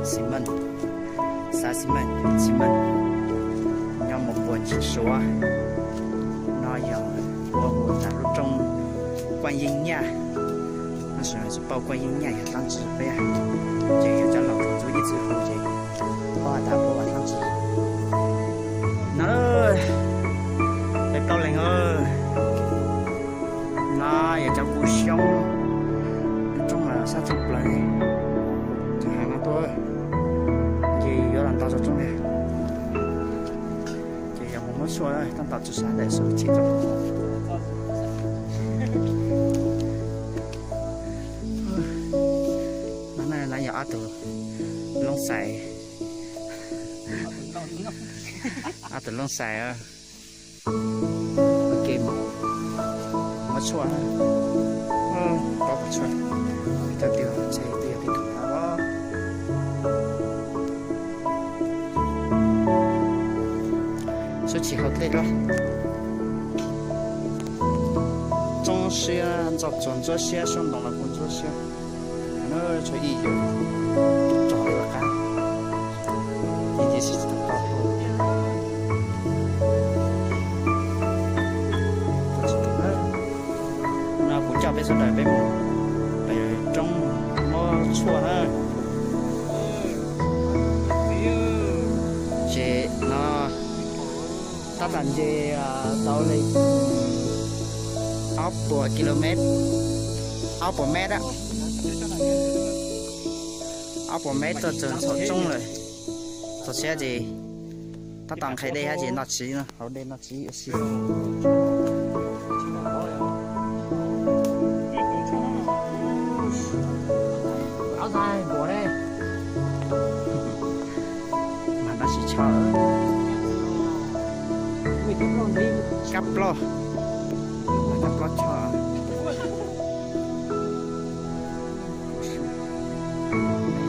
Xi Meej, xav Xi Meej, Xi Meej, nyob mus puag ntsis Suav. No yog ua hu tas lub roob Kuaj Yeej Nyaj. No sawv daws tsis paub Kuaj Yeej Nyaj yog dlaab tsi peb, ces yog cov laus txuas ntxub ib txwm hu ces paub has tas puab ua dlaab tsi. No peb plaub leeg, no yog cov kuv xyoob, lub roob sab txheej plawg, txog hav no tuaj, ces yuav los nto rau roob na. Ces yog mus muab tshuaj tab tom tsis sab ntawm xub chim rau. No na yog ob tug loob xais, ob tug loob xais. Ok, muab tshuaj, paub puas tshuaj, cov twg ntshai twg yog peb tug hav os. Sub tsis hau dlej dua. Tsoob siab ntxooj txuas ntsuab siab, suab ntoo los kuj ntsuab siab. No tshuav ib yam rog lawv qab, ib tib si tsis tau qab. No kuv coj peb sawv daws peb mus pem roob muab tshuaj na. Ces no tab tom nce tau li ob puas kilomet, ob puas met, ob puas met tuaj txog txhua roob lawm. Txog siab ces tab tom nqhis dej hab ces noj tsiv no, haus dej noj tsiv ua si. Mas no sib tsho kab plaub, kab plaub tsho.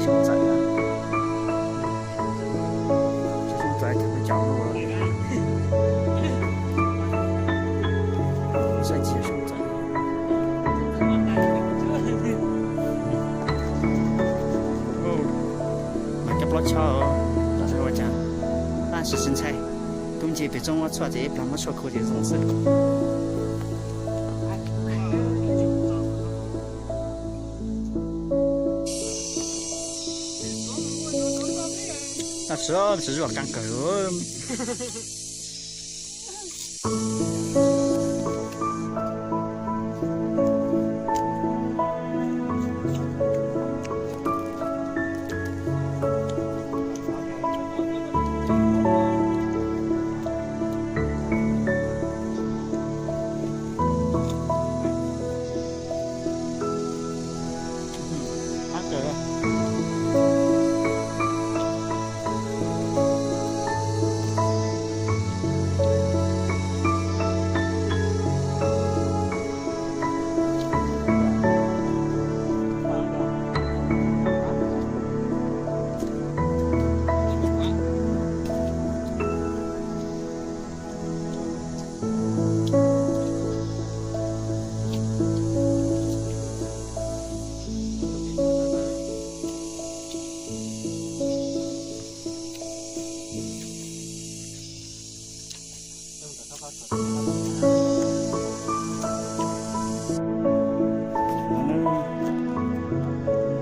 Xyoob txawm, xyoob txawm cov peb cov xyoob txawm. Mas cov plaub choj, ua cas, tab sis tsis ntshai. Tub nce pem tsooj muab tshuaj ces ib plag muab tshuaj khu ces zoo xwb. Tab sis tsis zuaj qab kawg.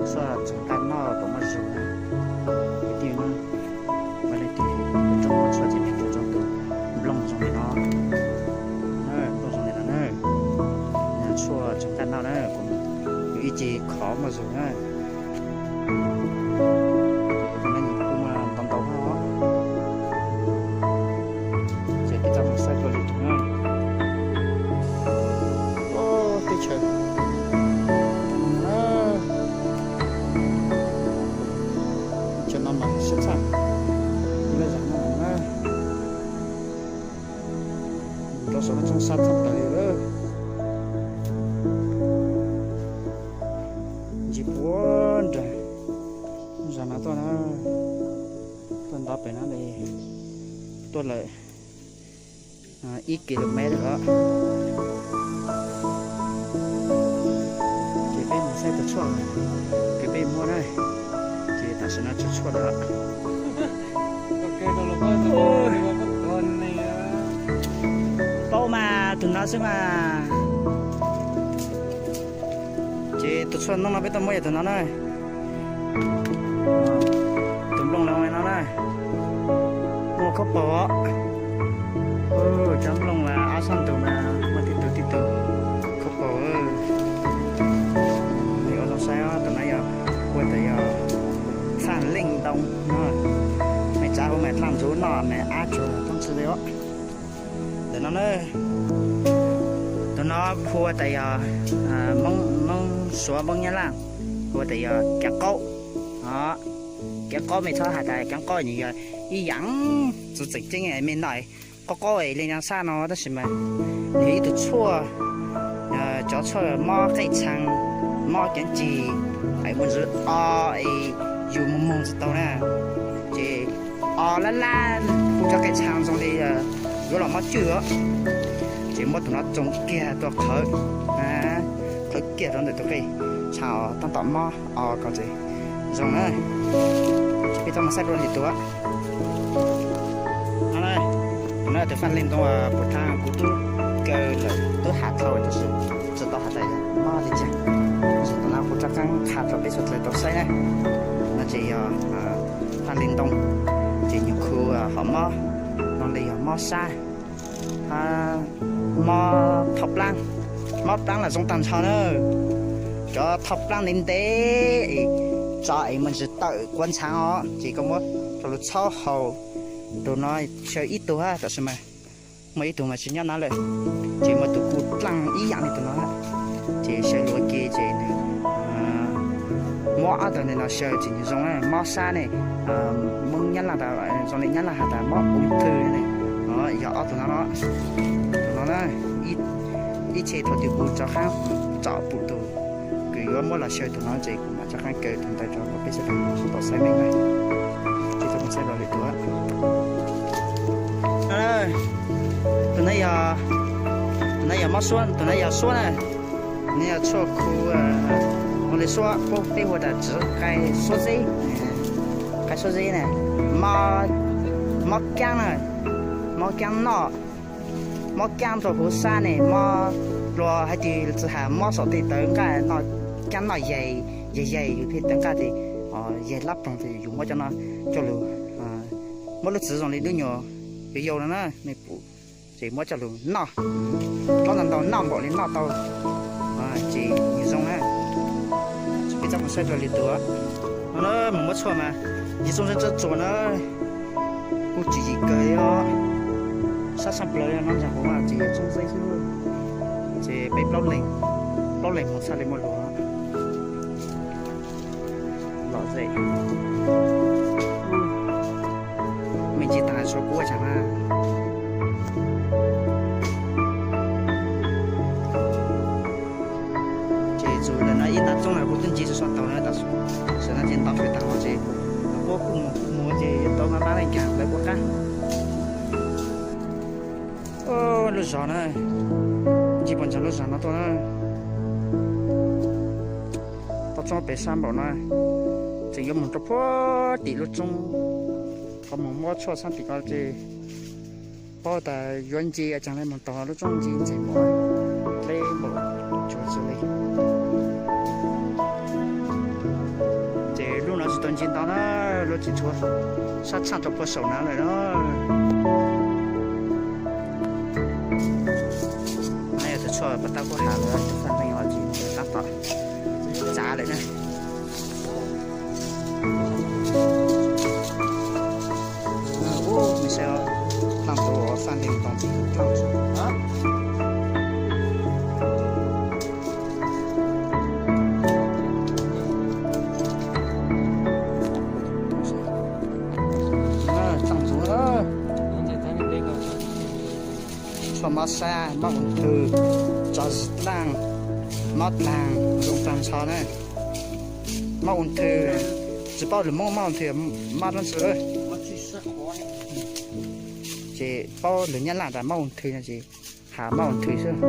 Txog tseem nqaij noj puas muaj zug na. Kwv tij na, muaj leej twg yuav tshuaj ces nej yuav tsum tus nplooj zoo li no, nplooj zoo li no na. Tshuaj tseem nqaij noj na, kuv ib ce khov muaj zug na. Kuv tus neeg kuj muaj ntau ntau no. Ces peb txoj mus saib dua li tus na. Teb chaws cov no mas siab tshaj ib lub zos no na. Rau saum lub roob sab txheej plaws li lawm. Ntsis puag nram zos no tuaj na, tuaj nto pem no li, tuaj lawm ib kilomet lawm. Ces peb mus saib tus tshuaj kws peb muab na, ces tam Tam sim no tsaws tshuaj lawm. Paub mas tus no xwb mas. Ces tus tshuaj noob no peb tuaj muab yog tus no na. Tus nplooj no no na. Muaj khaub paug os. Cov nplooj mas ob sab ntug mas muaj tib tug tib tug khaub paug. Ua zoo saib os, tus no yog hu tias yog Faj Leej Ntoo no. Mej tsav huv mas dlaaj ntxuv noj mas ab tsuag toob tsi li os. Ntawm no na, tus no hu tias yog Moob Suav Moob Nyab Laj hu tias yog kev qaub. Kev qaub mej txhob has tas kev qaub, nws yog ib yaam txuv tseem ceeb mej noj qaub qaub li no sab no, tab sis mas nws yog ib tug tshuaj, cov tshuaj mob qej tshee, mob ceev cig, es muaj ntsis o es yus moog moog tsis tau na, ces o lab lab hu cov qej tshee zoo li yuav los mob cwj os. Ces muab tus no tsoo kiag tuaj qhawv, qhawv kiag rau ntawm tus qej tshee os, taab tom mob o ko ces zoo na. Peb tau mus saib dua lwm tus. Tus no tus Faj Leej Ntoo puag thaab kuv tub kaw lawm, tub has dhau tab sis tsis tau has tas mob li cas. Tab sis tus no kuv rov qaab qha rau peb suav dlawg tau saib na. No ces yog Faj Leej Ntoo, ces nyuag khu hom mob, zoo li yog mob sab, mob thoj plaab. Mob plaab los zoo tag nrho na. Cov thoj plaab ntev ntev es tso es muaj ntsis tawm kuav ntshaav os, ces koj muab rau luag txhawb haus. Tus no xyaw ib tug hab, tam sim mas muaj ib tug mas tsis nyob nav lawm, ces muaj tus kuj dlaaj ib yaam li tus no, ces xyaw luag ke ces nws muab ob tug ntawm no xyaw ces nws zoo na, mob sab ne, Moob Nyab Laj tas, zoo li Nyab Laj has tas mob ung thư ne, yog ob tug no no. Tus no na, ib txhia thaum twg kuv rov qaab tsom pum tus kws yuav muab los xyaw tus no ces kuv mam rov qaab kaw tus ntawd rau peb sawv daws tau saib meej na. Peb tau saib dua lwm tus. Tus no yog, tus no yog mob suab, tus no yog suab na. Tus no yog tshuaj khu, ua li suab, peb hu tas txiv qai suab zeb, qai suab zeb na. Mob kaab na, mob kaab noj, mob kaab rau huv sab ne, mob luag hais tias tsis has mob saum tej tawv nqaj, kaab noj yaig yaig yaig yus tej tawv nqaj ces yaig lab ploog ces yus muab cov no coj lug, muab lub txiv zoo li lub nyuag yau yau no na, mej pum, ces muab coj lug noj, tsob ntau ntau noj npaum li noj tau, ces nws zoo na. Peb txhob mus saib dua lwm tus. No na, mus muab tshuaj mas yog txooj zeeb tsob tsuas na, kuj tsis yim kawg li os. Sab tshaj plaws no ntag huv mas tsis yog txooj zeeb xwb, ces peb plaub leeg, plaub leeg mus txhaj li muaj lug. Lom zem. Me ntsis taag tshuav kuv ua tsaag na. Ces txug ntawm no ib nta txooj na kuv twb nce tsis tau na, tam sim no ces nto fawm taag los ces kuv kuj mus kuj mus ces yuav tau nab nab leej kaag lawv kuj qab. Lub zog na, nce puag ntsaag lub zog no tuaj na. Tau txoob pem sab npaum no, tseem yuav moog rau puag tim lub roob, qhov moog muab tshuaj sab tim ko ces paub tas yuav nce caag le moog tau lub roob nce ntxeeg npaum le npaum tsuav txug li. Ces lub no tsis tau nce ntau na, lub tseem tshuav sab tshaaj rau puag saum na lawm na. No yog tus tshuaj pas tab kuj has lawm, tus Faj Leej Ntoo ces tab tom txav lawm na. Ub, mej saib, dlaaj ntxuv, Faj Leej Ntoo ces dlaaj ntxuv. Dlaaj ntxuv, tshuaj mob sab, mob ung thư, tso zis dlaaj, mob dlaag, zoo taag nrho na. Mob ung thư, tsis paub lug Moob mob ung thư mob dlaab tsi. Ces paub lug Nyab Laj tas mob ung thư no ces has mob ung thư xwb.